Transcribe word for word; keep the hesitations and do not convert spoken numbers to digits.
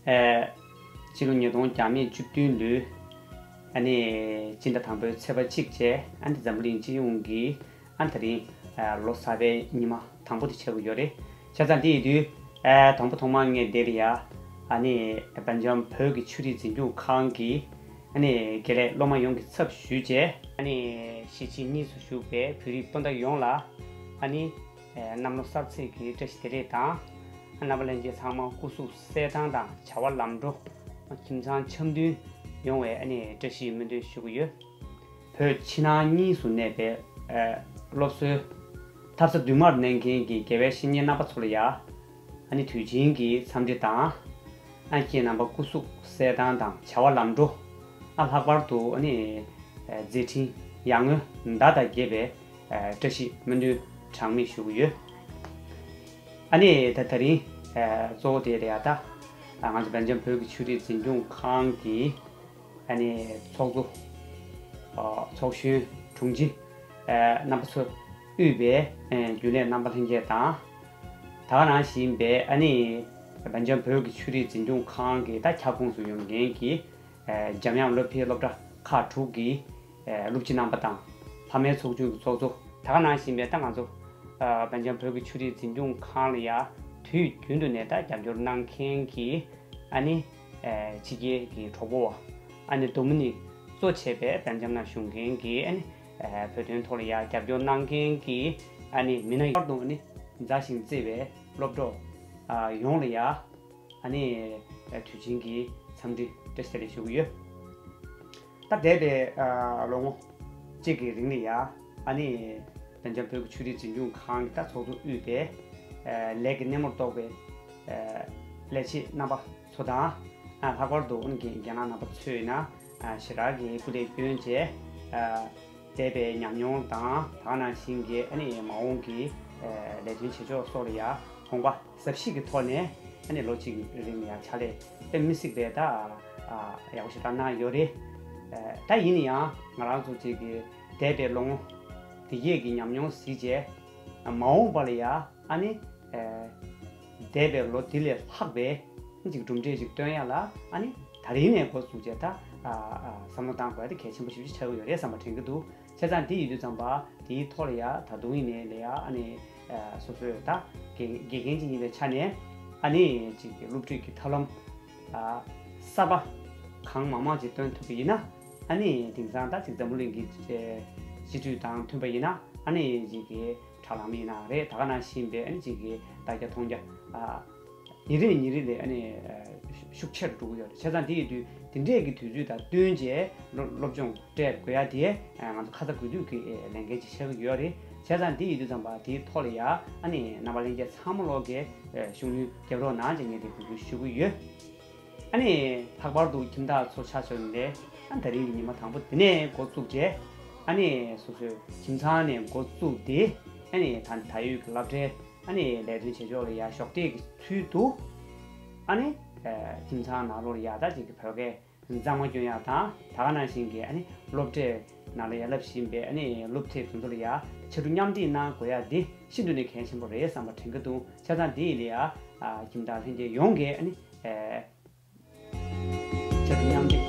ཨེ། སྤྱི་ལོ་ཉིས་སྟོང་བརྒྱ་མེད་བཅུ་བདུན་ལོའི་ཨ་ནི་སྤྱི་ཟླ་དང་པོའི་ཚེས་པ་གཅིག་བཅས་ཨ་ནི་འཛམ་བུ་གླིང་སྤྱི་ཡོངས་ཀྱི་ཨ་ནི་ད་རིང་ཨ་ལོ་གསར་པའི་ཉི་མ་དང་པོ་དེ་ཆགས་ཀྱི་ཡོད་རེད། བྱས་ཙང་འདི་ཡིན་དུས་ཨ་དང་པོ་ཐོག་མར་ངས་འདིར་ཡ་ཨ་ནི་སྦེལ་ཇམ་བོད་ཀྱི་ཆོས་རིག་འཛིན་སྐྱོང་ཁང་གི་ཨ་ནི་དགེ་ལས་སློབ་མ་ཡོངས་ཀྱི་ཚབ་ཞུས་བྱས་ཨ་ནི་གཞིས་བྱེས་གཉིས་སུ་བཞུགས་པའི་བོད་རིགས་སྤུན་ཟླ་ཡོངས་ལ་ཨ་ནི། གནམ་ལོ་གསར་ཚེས་ཀྱི་བཀྲ་ཤིས་བདེ་ལེགས་དང་། རྣམ་པ་ལྷན་རྒྱས་ཚང་མ་སྐུ་གཟུགས་གསལ་ཐང་དང་བྱ་བ་ལམ་འགྲོ། ཁྱིམ་ཚང་འཆམ་མཐུན་ཡོང་བའི་ཨ་ནི་བཀྲ་ཤིས་སྨོན་འདུན་ཞུ་གི་ཡོད། བོད་ཕྱི་ནང་གཉིས་སུ་གནས་པའི་སློབ་གསོའི་འཐབ་ས་མདུན་མར་གནས་མཁན་གྱི་དགེ་བའི་བཤེས་གཉེན་རྣམ་པ་ཚོ་ལ་ཡ། ཨ་ནི་དུས་ཆེན་གྱི་འཚམས་འདྲི་དང་། ཨ་ཁྱེད་རྣམ་པ་སྐུ་གཟུགས་གསལ་ཐང་དང་བྱ་བ་ལམ་འགྲོ། ཨ་ལྷག་པར་དུ་ཨ་ནི་མཛད་འཕྲིན་ཡར་ངོའི་ཟླ་དང་རྒྱས་པའི་བཀྲ་ཤིས་སྨོན་འདུན་གྲངས་མེད་ཞུ་གི་ཡོད། ཨ་ནི་ད་ད་རིང་གཙོ་བོ་དེ་རེད་ཡ། ད་ང་ཚོ་སྦེལ་ཇམ་བོད་ཀྱི་ཆོས་རིག་འཛིན་སྐྱོང་ཁང་གི་ཨ་ནི་ཚོགས་གཙོ་ཚོགས་གཞོན་དྲུང་ཆེ་རྣམ་པ་ཚོ་དབུས་པའི་རྒྱུན་ལས་རྣམ་པ་ལྷན་རྒྱས་དང་། ད་ག་ནང་བཞིན་པའི་ཨ་ནི་སྦེལ་ཇམ་བོད་ཀྱི་ཆོས་རིག་འཛིན་སྐྱོང་ཁང་གི་ད་ཁྱབ་ཁོངས་སུ་ཡོང་མཁན་གྱི་འཇམ་དབྱངས་སློབ་ཕྲུག་སློབ་གྲྭ་ཁག་དྲུག་གི་སློབ་སྤྱི་རྣམ་པ་དང་ལྷ་མོའི་ཚོགས་ཆུང་གི་ཚོགས་གཙོ། ད་ག་ནང་བཞིན་པའི་ད་ང་ཚོ་སྦེལ་ཇམ་བོད་ཀྱི་ཆོས་རིག་འཛིན་སྐྱོང་ཁང་ལ་ཡ་དུས་རྒྱུན་དུ་ནས་ད་རྒྱབ་སྐྱོར་གནང་མཁན་གྱི་ཨ་ནི་ཕྱི་རྒྱལ་གྱི་གྲོགས་པོ་བ་ཨ་ནི་ཌོ་མི་ནིག་གཙོ་བྱས་པའི་སྦེལ་ཇམ་ནང་བཞུགས་མཁན་གྱི་ཨ་ནི་བོད་དོན་ཐོག་ལ་ཡ་རྒྱབ་སྐྱོར་གནང་མཁན་གྱི་ཨ་ནི་མི་སྣ་ཡར་དུ་ཨ་ནི་མཛའ་ཞིང་བརྩེ་བའི་སློབ་གྲོགས་ཡོངས་ལ་ཡ། ཨ་ནི་དུས་ཆེན་གྱི་འཚམས་འདྲི་བཀྲ་ཤིས་བདེ་ལེགས་ཞུ་གི་ཡོད། ད་འདས་པའི་ལོ་ངོ་གཅིག་གི་རིང་ལ་ཡ་ཨ་ནི་སྦེལ་ཇམ་བོད་ཀྱི་ཆོས་རིག་འཛིན་སྐྱོང་ཁང་གི་ད་ཚོགས་གཙོ་དབུས་པའི་ལས་ཀྱི་སྣེ་མོར་གཏོགས་པའི་ལས་བྱེད་རྣམ་པ་ཚོ་དང་ལྷག་པར་དུ་ཨ་ནི་རྒན་རྒན་ལགས་རྣམ་པ་ཚོས་ན་ཞེ་དྲག་གི་སྐུ་ལས་བསྐྱོན་བྱས། འདས་པའི་ཉམས་མྱོང་དང་ད་ག་ནང་བཞིན་གྱི་ཨ་ནི་མ་འོངས་ཀྱི་ལས་དོན་བྱེད་ཕྱོགས་སོགས་ལ་ཡ་དགོངས་པ་ཟབ་ཞིབ་ཀྱི་ཐོག་ནས་ཨ་ནི་ལོ་གཅིག་གི་རིང་ལ་ཡ་ཕྱག་ལས་དཔེ་མི་སྲིད་པའི་ད་ཡག་པོ་ཞེ་དྲག་གནང་ཡོད་རེད། ད་ཡིན་ན་ཡང་ང་རང་ཚོ་གཅིག་གི་འདས་པའི་ལོ་ངོ་འདི་གས་ཀྱི་ཉམས་མྱོང་གཟིགས་རྗེས་མ་འོངས་པ་ལ་ཡ་ཨ་ནི། འདས་པའི་ལོ་འདི་ལས་ལྷག་པའི་ཅིག་གྲུབ་འབྲས་ཅིག་སྟོན་ཡ་ལ་ཨ་ནི་ད་རིང་ནས་འགོ་བཙུགས་བྱས་ད་བསམ་བློ་བཏང་དགོས་ཡ་དེ་གལ་ཆེན་པོ་ཞེ་པོ་ཅིག་ཆགས་ཀྱི་ཡོད་རེད་བསམ་པ་དྲན་གྱི་འདུག་བྱས་ཙང་འདི་ཡིན་དུས་ཙམ་པ་དེའི་ཐོག་ལ་ཡ་ད་དུང་ཡིན་ནའི་ལ་ཡ་ཨ་ནི་སོ་སོའི་ད་དགེ་དགེ་རྒན་ཅིག་ཡིན་པའི་ཆ་ནས་ཨ་ནི་ཅིག་སློབ་ཁྲིད་ཀྱི་ཐབས་ལམ་གསར་པ་གང་མང་མང་ཅིག་སྟོན་ཐུབ་པ་ཡིན་ན་ཨ་ནི་དེང་སང་ད་ཅིག་འཛམ་བུ་གླིང་གི་སྤྱི་འཐུས་དང་མཐུན་པ་ཡིན་ན་ཨ་ནི་ཅིག་གི་དྲ་ལམ་ཡིན་ན་རེད། ད་ག་ནང་བཞིན་པའི་ཨ་ནི་ཅིག་གི་བརྡ་རྒྱ་མཐོང་རྒྱ་ཨ་ཉིན་རེ་ཉིན་རེ་ལས་ཨ་ནི་ཤུགས་ཆེ་རུ་འགྲོ་གི་ཡོད་རེད། བྱས་ཙང་འདི་ཡིན་དུས་འདི་འདྲས་ཀྱི་དུས་ཚོད་དང་བསྟུན་བྱས་སློབ་སློབ་སྦྱོང་སྤྲད་དགོས་ཡ་དེ་ང་ཚོ་ཁ་ཚ་དགོས་གཏུགས་ཀྱི་ལས་འགན་ཅིག་ཆགས་ཀྱི་ཡོད་རེད། བྱས་ཙང་འདི་ཡིན་དུས་ཙམ་པ་དེའི་ཐོག་ལ་ཡ་ཨ་ནི་རྣམ་པ་ལྷན་རྒྱས་ཚང་མ་ལོག་གིས་ཤུགས་སྣོན་རྒྱབ་རོགས་གནང་ཅེས་ངས་དེ་འབོད་སྐུལ་ཞུ་གི་ཡོད། ཨ་ནི་ལྷག་པར་དུ་ཁྱིམ་བདག་ཚོ་ཆ་མཚོན་ནས་ཨ་ད་རིང་གི་ཉི་མ་དང་པོ་འདི་ནས་འགོ་བཙུགས་རྗེས་ཨ་ནི་སོ་སོའི་ཁྱིམ་ཚང་ནས་འགོ་བཙུགས་ཏེ་ཨ་ནི་ད་ད་ཡོད་ཀྱི་སློབ་གྲྭའི་ཨ་ནི་ལས་དོན་བྱེད་ཕྱོགས་ལ་ཡ་གཞོགས་འདེགས་ཀྱི་ཚུལ་དུ་ཨ་ནི་ཁྱིམ་ཚང་ནང་ལོགས་ལ་ཡ་ད་ཅིག་གི་བོད་སྐད་གཙང་མ་སྐྱོན་ཡ་དང་ད་ག་ནང་བཞིན་གྱི་ཨ་ནི་སློབ་གྲྭའི་ནང་ལ་ཡ་བསླབ་བཞིན་པའི་ཨ་ནི་སློབ་ཕྲུག་དེ་ཚོ་ལ་ཡ་ཕྱར་གྲུ་མཉམ་འདེགས་གནང་དགོས་ཡ་འདི་ཤིན་ཏུ་ནས་གལ་ཆེན་པོ་རེད་བསམ་པ་དྲན་གྱི་འདུག་བྱས་ཙང་འདི་ཡིན་ལ་ཡ་ཁྱིམ་བདག་ལྷན་རྒྱས་ཡོངས་ཀྱིས་ཨ་ནི། ཆ་མཉམ་དེ།